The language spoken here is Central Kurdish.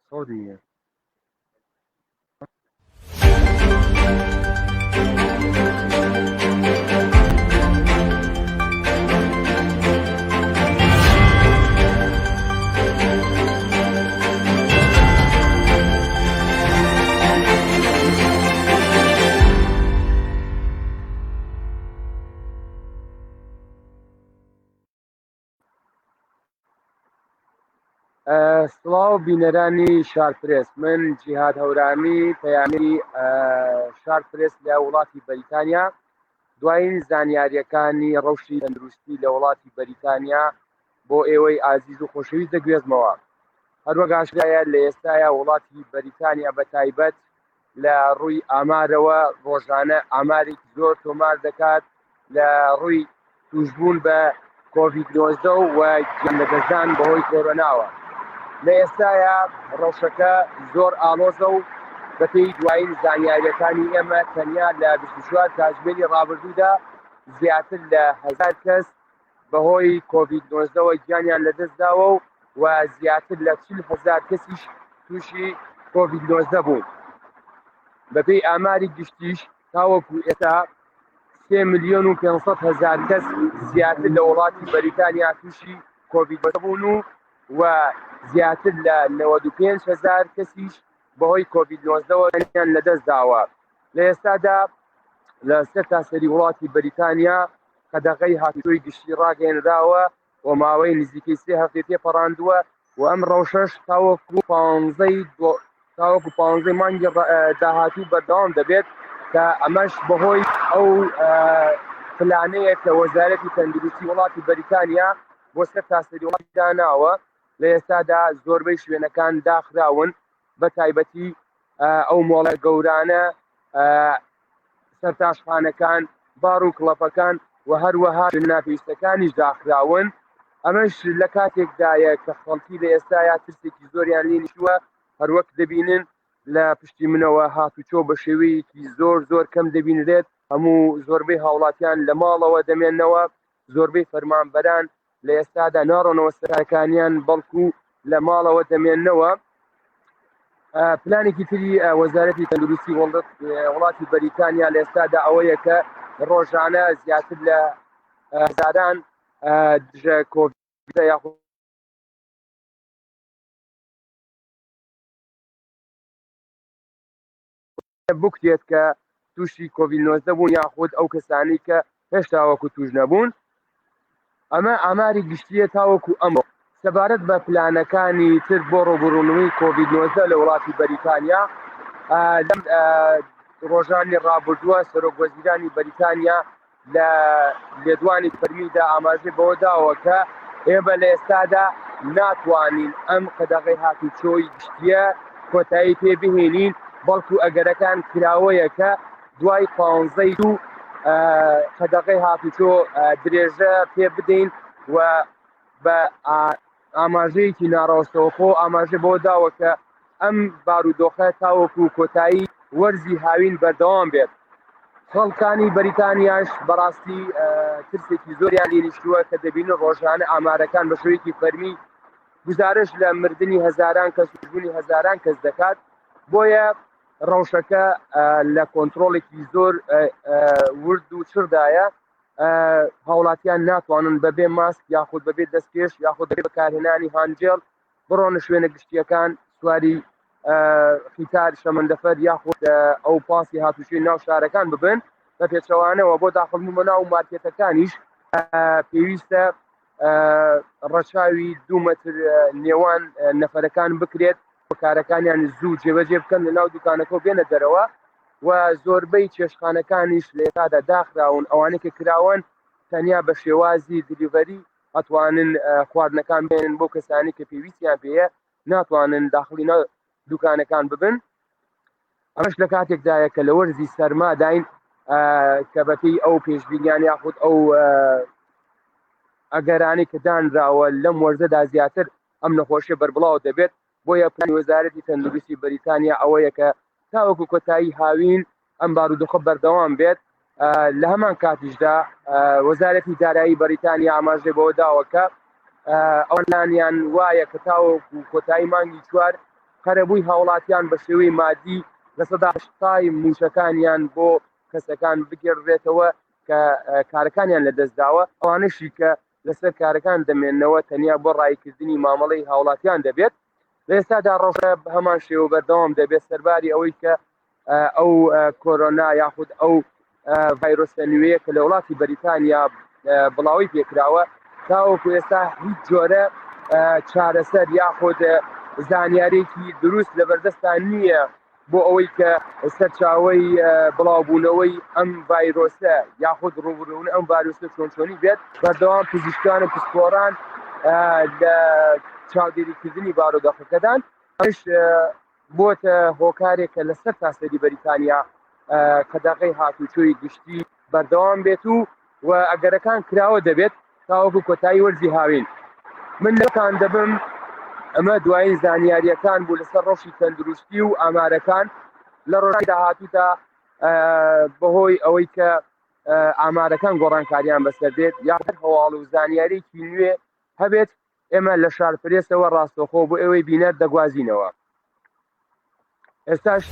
سەوت نییە. سڵاو بینەرانی شارپرێس من جیهاد هەورامی پەیامی شارپرێس لە وڵاتی بەریتانیا دوایین زانیاریەکانی ڕەوشی تەندروستی لە وڵاتی بەریتانیا بۆ ئێوەی ئازیز و خۆشەویست دەگوێزمەوە هەروەک ئاشکرایە لە ئێستایا وڵاتی بەریتانیا بە تایبەت لە ڕووی ئامارەوە ڕۆژانە ئامارێکی زۆر تۆمار دەکات لە ڕووی توشبوون بە کۆڤید 19 و گیان لەدەستدان بەهۆی کۆرۆناوە لە ئێستایا ڕەوشەکە زۆر ئاڵۆزە و بەپێی دوایین زانیاریەکانی ئێمە تەنیا لە 24 کاتژمێری ڕابردوودا زیاتر لە هەزار کەس بەهۆی کۆڤید 19 وە گیانیان لەدەستداوە و و زیاتر لە 40 هەزار کەسیش تووشی کۆڤید 19 بوون. بەپێی ئاماری گشتیش تاوەکو ئێستا 3 ملیۆن و 500 هەزار کەس زیاتر لە وڵاتی بەریتانیا تووشی کۆڤید 19 بوون و و زیاتر لە 95 هەزار کەسیش بەهۆی کۆڤید 19 وە گیانیان لەدەستداوە. لە ئێستادا لە سەرتاسەری وڵاتی بەریتانیا قەدەغەی هاتوچۆی گشتی ڕاگەیەنراوە و ماوەی نزیکەی سێ هەفتەی تێپەڕاندووە و ئەم ڕەوشەش تاوەکو پانزەی تاوەکو پانزەی مانگی داهاتوو بەردەوام دەبێت کە ئەمەش بەهۆی ئەو پلانەیە کە وەزارەتی تەندروستی وڵاتی بەریتانیا بۆ سەر تاسەری وڵاتی داناوە لە ئێستادا زۆربەی شوێنەکان داخراون بە تایبەتی ئەو مۆڵە گەورانە سەرتاشخانەکان، باڕ و کڵەپەکان و هەروەها شوێنە ناپێویستەکانیش داخراون، ئەمەش لە کاتێکدایە کە خەڵکی لە ئێستایا ترسێکی زۆریان لێ نیشتووە، هەروەک دەبینن لە پشتی منەوە هاتوچۆ بە شێوەیەکی زۆر زۆر کەم دەبینرێت، هەموو زۆربەی هاوڵاتیان لە ماڵەوە دەمێنەوە، زۆربەی فەرمانبەران لە ئێستادا ناڕۆنەوە سەرکانیان بەڵکو لە ماڵەوە دەمێنەوە. پلانێکی تری وەزارەتی تەندروستی وڵاتی بەریتانیا لە ئێستادا ئەوەیە کە ڕۆژانە زیاتر لە هەزاران دژە کۆڤید یاخود بکرێت کە تووشی کۆڤید 19 بوون یاخود ئەو کەسانی کە هێشتا وەکو توش نەبوون ئەمە ئاماری گشتیە تاوەکو ئەمڕۆ سەبارەت بە پلانەکانی تر بۆ ڕوبڕونەوەی کۆڤید 19 لە وڵاتی بەریتانیا لەم ڕۆژانی ڕابردووە سەرۆک وەزیرانی بەریتانیا لە لێدوانی فەرمیدا ئاماژەی بەوە داوە کە ئێمە لە ئێستادا ناتوانین ئەم قەدەغەی هاتوچۆی گشتیە کۆتایی پێ بهێنین بەڵکو ئەگەرەکان کراوەیە کە دوای پانزەی دوو قەدەغەی هاتوچۆ درێژە پێ بدەین و بە ئاماژەیەکی ناڕاستەوخۆ ئاماژە بەوە داوە کە ئەم بارودۆخە تاوەکو کۆتایی وەرزی هاوین بەردەوام بێت. خەڵکانی بەریتانیاش بەڕاستی ترسێکی زۆریان لێ نیشتووە کە دەبینن ڕۆژانە ئامارەکان بە شێوەیەکی فەرمی گوزارش لە مردنی هەزاران کەس و تووشبوونی هەزاران کەس دەکات بۆیە ڕەوشەکە لە کۆنترۆڵێکی زۆر ورد و چڕدایە هاوڵاتیان ناتوانن بەبێ ماسک یاخود بەبێ دەستکێش یاخود بەبێ بەکارهێنانی هانجێڵ بڕۆنە شوێنە گشتیەکان سواری قیتار شەمەندەفەر یاخود ئەو پاسی هاتوچۆی ناو شارەکان ببن بە پێچەوانەوە بۆ داخڵبوون بە ناو مارکێتەکانیش پێویستە ڕەچاوی دوو مەتر نێوان نەفەرەکان بکرێت و کارەکانیان زوو جێبەجێ بکەن لە ناو دوکانەکە و بێنە دەرەوە و زۆربەی چێشتخانەکانیش لە ئێستادا داخراون ئەوانەی کە کراوەن تەنیا بە شێوازی دلیڤەری ئەتوانن خواردنەکان بێنن بۆ کەسانی کە پێویستیان پێیە ناتوانن داخلی ناو دوکانەکان ببن ئەمەش لە کاتێکدایە کە لە وەرزی سەرماداین کە بەپێی ئەو پێشبینیان یاخود ئەو ئەگەرانی کە دانراوە لەم وەرزەدا زیاتر ئەم نەخۆشیە بەربڵاو دەبێت بۆیە پلانی وەزارەتی تەندروستی بەریتانیا ئەوەیە کە تاوەکو کۆتایی هاوین ئەم بارودۆخە بەردەوام بێت لە هەمان کاتیشدا وەزارەتی دارایی بەریتانیا ئاماژەی بەوە داوە کە ئەوانیان وایە کە تاوەکو کۆتایی مانگی چوار قەرەبووی هاوڵاتیان بە شێوەی مادی 80% مووچەکانیان بۆ کەسەکان بگێڕرێتەوە کە کارەکانیان لەدەستداوە، ئەوانەشی کە لەسەر کارەکان دەمێننەوە تەنیا بۆ ڕایکردنی مامەڵەی هاوڵاتیان دەبێت. لە ئێستادا ڕەوشە بە هەمان شێوە بەردەوام دەبێت سەرباری ئەوەی کە ئەو کۆرۆنا یاخود ئەو ڤایرۆسە نوێیە کە لە وڵاتی بەریتانیا بڵاوی پێکراوە تاوەکو ئێستا هیچ جۆرە چارەسەر یاخود زانیارێکی دروست لە بەردەستان نییە بۆ ئەوەی کە سەرچاوەی بڵاوبوونەوەی ئەم ڤایرۆسە یاخود ڕووبڕوون ئەم ڤایرۆسە چۆن چۆنی بێت بەردەوام پزیشکان و پسپۆران لە چاودێریکردنی بارودۆخەکەدان ئەمەش بۆتە هۆکارێک کە لەسەر تاسەری بەریتانیا قەدەغەی هاتوچۆی گشتی بەردەوام بێت و و ئەگەرەکان کراوە دەبێت تاوەکو کۆتایی وەرزی هاوین. من لەتان دەبم ئەمە دوایین زانیارییەکان بوو لەسەر ڕەوشی تەندروستی و ئامارەکان لە ڕۆژانی داهاتوودا بەهۆی ئەوەی کە ئامارەکان گۆڕانکاریان بەسەر دێت یا هەر هەواڵ و زانیاریی نوێ هەبێت ئێمە لە شار پرێسەوە ڕاستەوخۆ بۆ ئێوەی بینەر دەگوازینەوە. ئێستاش.